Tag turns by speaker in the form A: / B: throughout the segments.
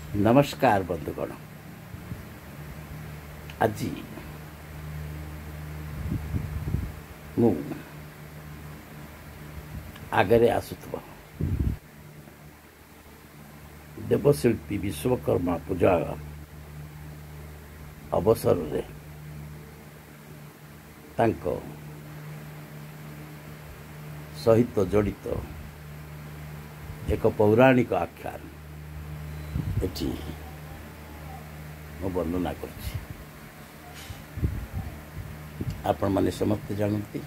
A: ନମସ୍କାର ବନ୍ଧୁଗଣ, ଆଜି ମୁଁ ଆଗରେ ଆସୁଥିବା ଦେବଶିଳ୍ପୀ ବିଶ୍ୱକର୍ମା ପୂଜା ଅବସରରେ ତାଙ୍କ ସହିତ ଜଡ଼ିତ ଏକ ପୌରାଣିକ ଆଖ୍ୟାନ ଏଠି ମୁଁ ବର୍ଣ୍ଣନା କରୁଛି। ଆପଣମାନେ ସମସ୍ତେ ଜାଣନ୍ତି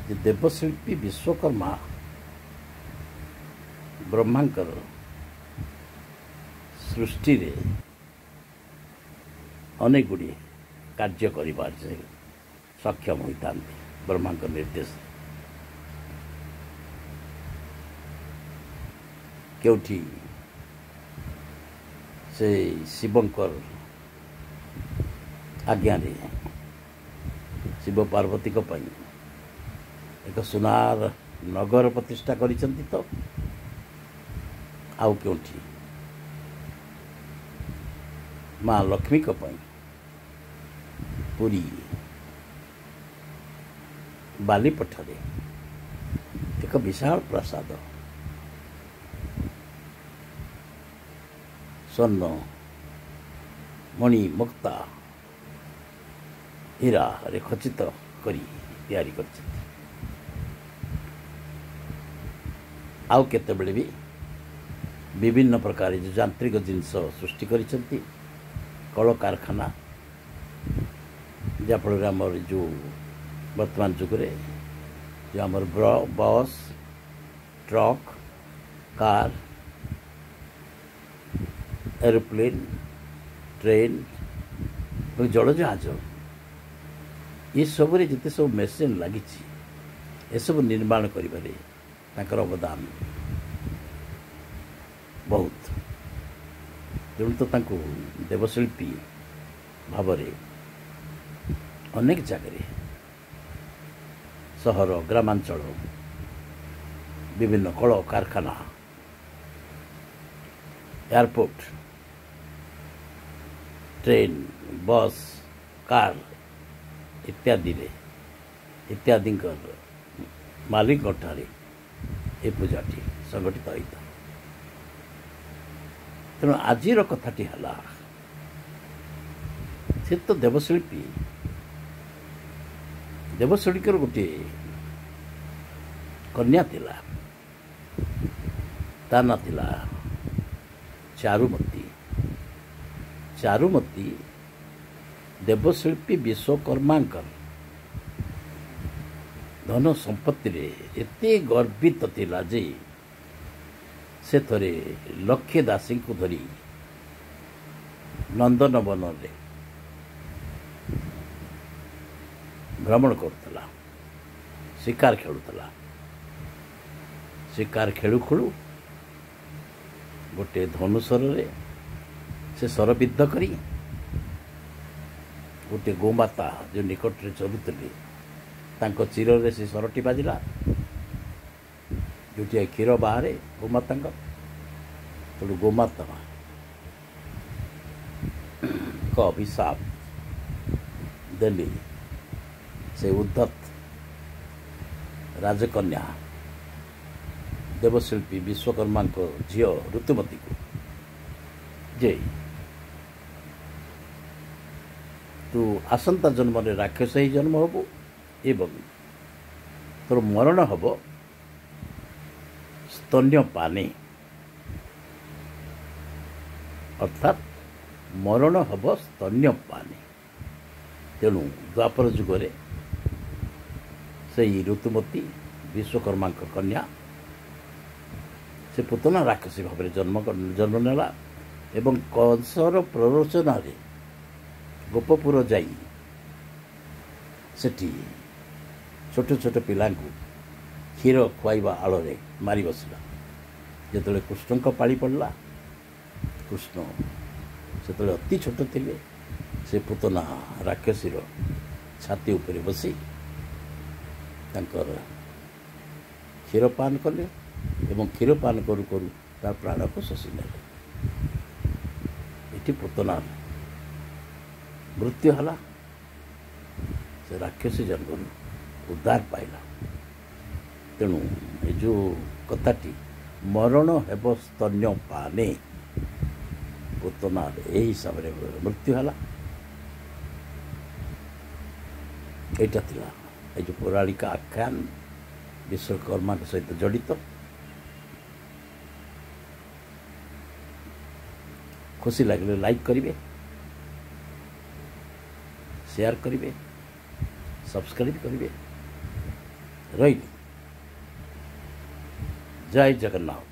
A: ଯେ ଦେବଶିଳ୍ପୀ ବିଶ୍ୱକର୍ମା ବ୍ରହ୍ମାଙ୍କର ସୃଷ୍ଟିରେ ଅନେକ ଗୁଡ଼ିଏ କାର୍ଯ୍ୟ କରିବାରେ ସେ ସକ୍ଷମ ହୋଇଥାନ୍ତି ବ୍ରହ୍ମାଙ୍କ ନିର୍ଦ୍ଦେଶ। କେଉଁଠି ସେ ଶିବଙ୍କର ଆଜ୍ଞାରେ ଶିବ ପାର୍ବତୀଙ୍କ ପାଇଁ ଏକ ସୁନାର ନଗର ପ୍ରତିଷ୍ଠା କରିଛନ୍ତି ତ ଆଉ କେଉଁଠି ମା ଲକ୍ଷ୍ମୀଙ୍କ ପାଇଁ ପୁରୀ ବାଲିପଠାରେ ଏକ ବିଶାଳ ପ୍ରାସାଦ ସ୍ୱର୍ଣ୍ଣ ମଣି ମୁକ୍ତା ହୀରାରେ ଖଚିତ କରି ତିଆରି କରିଛନ୍ତି। ଆଉ କେତେବେଳେ ବି ବିଭିନ୍ନ ପ୍ରକାର ଯାନ୍ତ୍ରିକ ଜିନିଷ ସୃଷ୍ଟି କରିଛନ୍ତି, କଳକାରଖାନା, ଯାହାଫଳରେ ଆମର ଯେଉଁ ବର୍ତ୍ତମାନ ଯୁଗରେ ଯେଉଁ ଆମର bus, truck, car, aeroplane, train ଏବଂ ଜଳଜାହାଜ, ଏସବୁରେ ଯେତେ ସବୁ ମେସିନ୍ ଲାଗିଛି ଏସବୁ ନିର୍ମାଣ କରିବାରେ ତାଙ୍କର ଅବଦାନ ବହୁତ। ତେଣୁ ତ ତାଙ୍କୁ ଦେବଶିଳ୍ପୀ ଭାବରେ ଅନେକ ଜାଗାରେ ସହର, ଗ୍ରାମାଞ୍ଚଳ, ବିଭିନ୍ନ କଳ କାରଖାନା, ଏୟାରପୋର୍ଟ, ଟ୍ରେନ୍, ବସ୍, କାର୍ ଇତ୍ୟାଦିରେ ଇତ୍ୟାଦିଙ୍କ ମାଲିକଙ୍କଠାରେ ଏ ପୂଜାଟି ସଂଗଠିତ ହୋଇଥାଏ। ତେଣୁ ଆଜିର କଥାଟି ହେଲା, ସେ ତ ଦେବଶିଳ୍ପୀ, ଦେବଶିଳ୍ପୀଙ୍କର ଗୋଟିଏ କନ୍ୟା ଥିଲା, ତା ନାଁ ଥିଲା ଚାରୁମତୀ। ଚାରୁମତୀ ଦେବଶିଳ୍ପୀ ବିଶ୍ୱକର୍ମାଙ୍କର ଧନ ସମ୍ପତ୍ତିରେ ଏତେ ଗର୍ବିତ ଥିଲା ଯେ ସେ ଥରେ ଲକ୍ଷେ ଦାସୀଙ୍କୁ ଧରି ନନ୍ଦନବନରେ ଭ୍ରମଣ କରୁଥିଲା, ଶିକାର ଖେଳୁଥିଲା। ଶିକାର ଖେଳୁ ଖେଳୁ ଗୋଟିଏ ଧନୁସରରେ ସେ ଶରବିଦ୍ଧ କରି ଗୋଟିଏ ଗୋମାତା ଯେଉଁ ନିକଟରେ ଚରୁଥିଲେ ତାଙ୍କ ଚିରରେ ସେ ସରଟି ବାଜିଲା, ଯେଉଁଠି କ୍ଷୀର ବାହାରେ ଗୋମାତାଙ୍କ। ତେଣୁ ଗୋମାତାଙ୍କ ଅଭିଶାପ ଦେଲି ସେ ଉଦ୍ଧତ ରାଜକନ୍ୟା ଦେବଶିଳ୍ପୀ ବିଶ୍ୱକର୍ମାଙ୍କ ଝିଅ ଋତୁମତୀକୁ ଯେ ତୁ ଆସନ୍ତା ଜନ୍ମରେ ରାକ୍ଷସ ହେଇ ଜନ୍ମ ହେବୁ ଏବଂ ତୋର ମରଣ ହେବ ସ୍ତନ୍ୟପାନେ, ଅର୍ଥାତ୍ ମରଣ ହେବ ସ୍ତନ୍ୟପାନେ। ତେଣୁ ଦ୍ୱାପର ଯୁଗରେ ସେଇ ଋତୁମତୀ ବିଶ୍ୱକର୍ମାଙ୍କ କନ୍ୟା ସେ ପୁତନା ରାକ୍ଷସୀ ଭାବରେ ଜନ୍ମ ନେଲା ଏବଂ କଂସର ପ୍ରରୋଚନାରେ ଗୋପପୁର ଯାଇ ସେଠି ଛୋଟ ଛୋଟ ପିଲାଙ୍କୁ କ୍ଷୀର ଖୁଆଇବା ଆଳରେ ମାରି ବସିଲା। ଯେତେବେଳେ କୃଷ୍ଣଙ୍କ ପାଳି ପଡ଼ିଲା, କୃଷ୍ଣ ସେତେବେଳେ ଅତି ଛୋଟ ଥିଲେ, ସେ ପୁତନା ରାକ୍ଷସୀର ଛାତି ଉପରେ ବସି ତାଙ୍କର କ୍ଷୀର ପାନ କଲେ ଏବଂ କ୍ଷୀର ପାନ କରୁ କରୁ ତା ପ୍ରାଣକୁ ଶୋଷି ନେଲେ। ଏଠି ପୁତନାର ମୃତ୍ୟୁ ହେଲା, ସେ ରାକ୍ଷସୀ ଜନ୍ମରୁ ଉଦ୍ଧାର ପାଇଲା। ତେଣୁ ଏ ଯେଉଁ କଥାଟି ମରଣ ହେବ ସ୍ତନ୍ୟ ପାନେ, ପୁତନାର ଏହି ହିସାବରେ ମୃତ୍ୟୁ ହେଲା। ଏଇଟା ଥିଲା ଏ ଯେଉଁ ପୌରାଣିକ ଆଖ୍ୟାନ ବିଶ୍ୱକର୍ମାଙ୍କ ସହିତ ଜଡ଼ିତ। ଖୁସି ଲାଗିଲେ ଲାଇକ୍ କରିବେ, ସେୟାର କରିବେ, ସବସ୍କ୍ରାଇବ୍ କରିବେ। ରହିଲି, ଜୟ ଜଗନ୍ନାଥ।